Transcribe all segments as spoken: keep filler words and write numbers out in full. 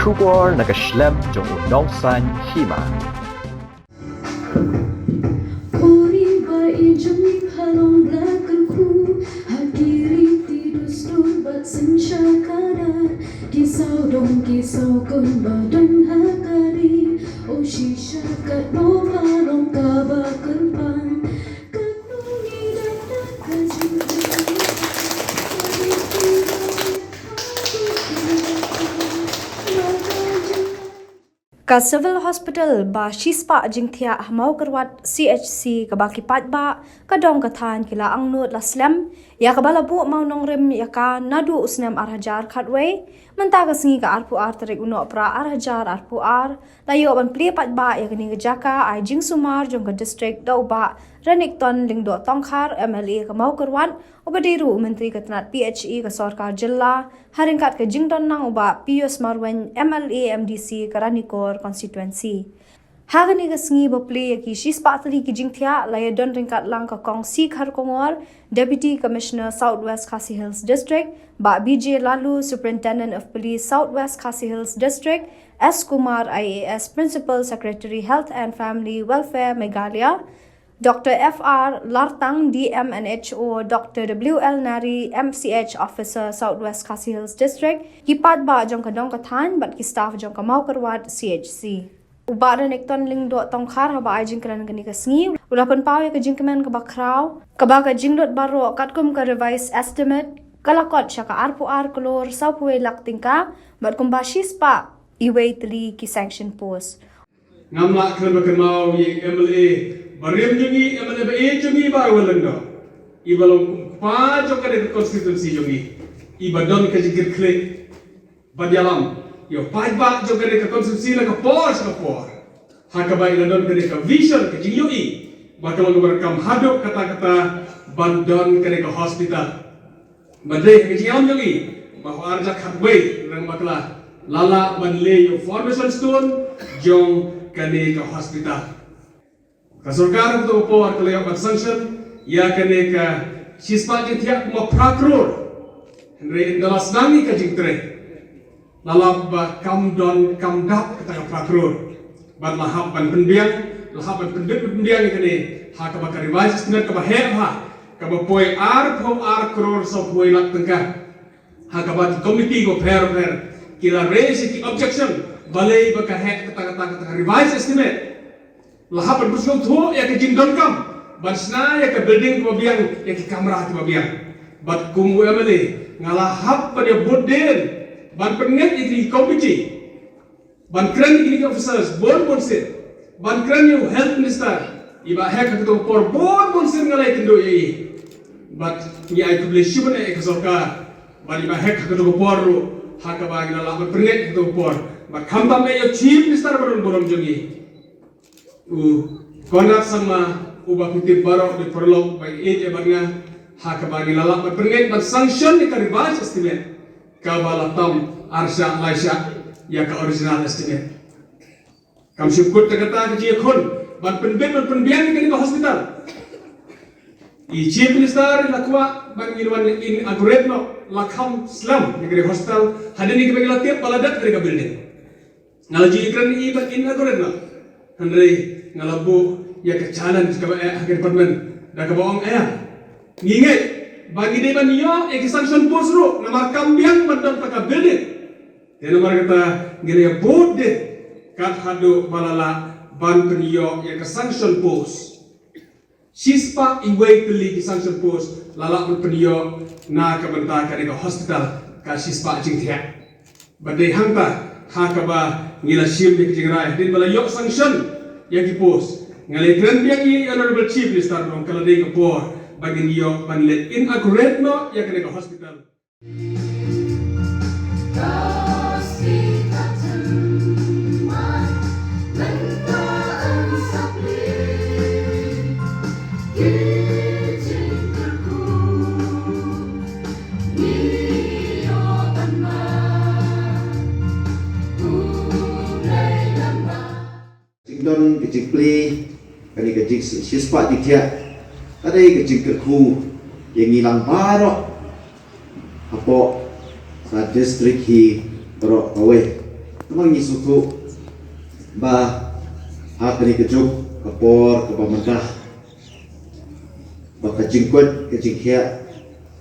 Khubor na ka shlem jong u nongsan hima. Ka Civil Hospital ba shispah jingthiah ha Mawkyrwat C H C kaba ki paidbah ka dong ka thaiñ ki la angnud la slem ïa kaba la buh mawnongrim ïa ka naduh u snem ar hajar khatwei. Mynta ka sngi ka arphew ar tarik u Nohprah ar hajar arphew ar la ïoh ban plie paidbah ïa kane ka jaka ai jingsumar jong ka district da u Bah Renikton Lyngdoh Tongkhar M L A ka Mawkyrwat, uba dei ruh u Myntri ka tnat P H E ka sorkar jylla, ha ryngkat ka jingdon lang u Bah Pius Marwein M L A M D C ka Ranikor constituency. Ha kane ka sngi ba plie ïa ki shispah tylli ki jingthiah la ïadon ryngkat lang ka Kong C Kharkongor, Deputy Commissioner South West Khasi Hills District, Bah B J Laloo, Superintendent of Police South West Khasi Hills District, S Kumar I A S, Principal Secretary Health and Family Welfare Meghalaya, Doctor F R Lartang, D M and H O, Doctor W L Nari, M C H Officer, South West Khasi Hills District, ki paidbah jong ka dong ka thaiñ bad ki staff jong ka Mawkyrwat C H C. U Bah Renikton Lyngdoh Tongkhar haba ai jingkren kane ka sngi u la pynpaw ïa ka jingkmen kaba khraw kaba ka jinglut baroh katkum ka revised estimate ka la kot sha ka arphew ar klur sawphew wei lak tyngka bad kumba shispah iwei tylli ki sanction post. Ngam lah kren ba kynmaw ïa i M L A barim jong ngi, M L A ba ïeit jong ngi, Bah Lyngdoh, iba long kum u kpa jong kane ka constituency jong ngi, iba don ka jingkitkhlieh ban ïalam ïa u paidbah jong kane ka constituency na ka por sha ka por, ha kaba i la don kane ka vision, ka jingïohi ba ka long kaba donkam haduh katta katta ban don kane ka hospital. Ba dei ha ka jingïalam jong i ba ha u ar hajar khatwei, Reng Bakla, la lah ban leh ïa u foundation stone jong kane ka hospital. Ka sorkar ha kato ka por ka la ïoh ban sanction ïa kane ka shispah jingthiah kumba phra klur. Hynrei ynda la sdang ïa ka jingtrei, la lap ba kam don kam dap kata ka phra klur. Bad la hap ban pynbiang, la hap ban pynbit pynbiang ïa kane ha kaba ka revised estimate kaba heh bha, kaba poi arphew ar klur sawphew wei lak tyngka. Ha kaba ki komiti bapher bapher ki la raise ïa ki objection, balei ba ka heh kata kata kata ka revised estimate. La hap ban pynsngewthuh ïa ka jingdonkam ban shna ïa ka building kaba biang, ïa ki kamra kiba biang. Bad kum u M L A nga la hap ban ïa bud dien ban pynngeit ïa ki komiti, ban kren ïa ki officers bun bun sien, ban kren ïa u health minister iba heh ha kato ka por, bun bun sien nga la ïakynduh ïa i. Bad ngi ai khublei shibun ïa ka sorkar bad iba heh ha kato ka por ruh, ha kaba ngi la lah ban pynngeit ha kato ka por. Bad khamtam ïa u chief minister ba don burom jong ngi, u Conrad Sangma, uba phi tip baroh, dei paralok ba ïeit ïa bad nga, ha kaba ngi la lah ban pynngeit ban sanction ïa ka revised estimate kaba la tam ar shah lai shah ïa ka original estimate. Kam shym kut tang kata ka jingïakhun ban pynbit ban pynbiang ïa kane ka hospital. I chief minister la kwah ban ngin wan inaugurate noh, la kham slem ïa kane ka hospital hadien ïa kaba ngi la tip ba la dep kane ka building. Nga la ju ïakren ïa i ban inaugurate noh, hynrei nga la buh ïa ka challenge kaba eh ha ka department da kaba ong, eh, ngi ngeit ba ngi dei ban ïoh ïa ki sanction post ruh namar kam biang ban don tang ka building. Te namar kata ngi la ïa bud dien kat haduh ba la lah ban pynïoh ïa ka sanction post. Shispah iwei tylli ki sanction post la lah ban pynïoh na ka bynta kane ka hospital, ka shispah jingthiah. Bad dei hangta ha kaba ngi la shim ïa ka jingrai hadien ba la ïoh sanction ïa ki post. Nga la ïakren biang ïa i Honorable Chief Minister ba ong ka la dei ka por ba ngin ïoh ban leit inaugurate noh ïa kane ka hospital. Jingdon ka jingplie kane ka jingsi-, shispah jingthiah ka dei ka jingkyrkhu ïa ngi lang baroh hapoh ka district hi baroh kawei. Namar ngi sngewthuh ba ha kane ka juk ka por kaba mynta ba ka jingkoit ka jingkhiah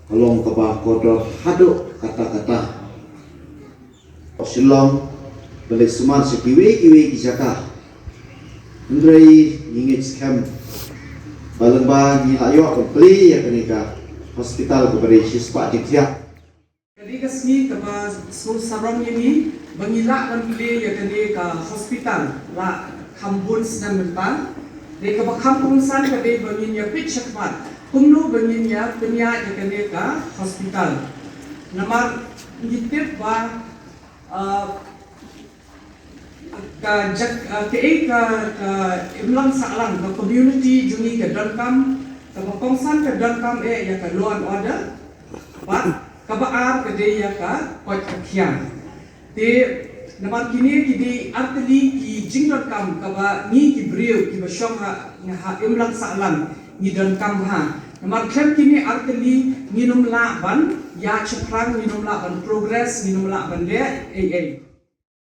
ka long kaba kordor haduh katta katta. Shillong, balei sumar sha kiwei kiwei ki jaka. Hynrei ngi ngeit skhem ba lyngba ngi la ïoh ban plie ïa kane ka hospital kaba dei shispah jingthiah. Ka dei ka sngi kaba sngewsarong ïa ngi ba ngi lah ban plie ïa kane ka hospital la kham bun snem mynta. Dei kaba kham kongsan ka dei ba ngin ïa peit shakhmat kumno ba ngin ïa pynïaid ïa kane ka hospital. Namar ngi tip ba, ah, ka jak, ah, kaei ka, ka imlang sahlang ka community jong ngi ka donkam, kaba kongsan ka donkam eh ïa ka law and order, bad kaba ar ka dei ïa ka koit ka khiah. Te namar kine ki dei artylli ki jingdonkam kaba ngi ki briew kiba shong ha, ha imlang sahlang ngi donkam bha. Namar khlem kine artylli ngin ym lah ban ïaid shaphrang, ngin ym lah ban progress, ngin ym lah ban leh ei ei.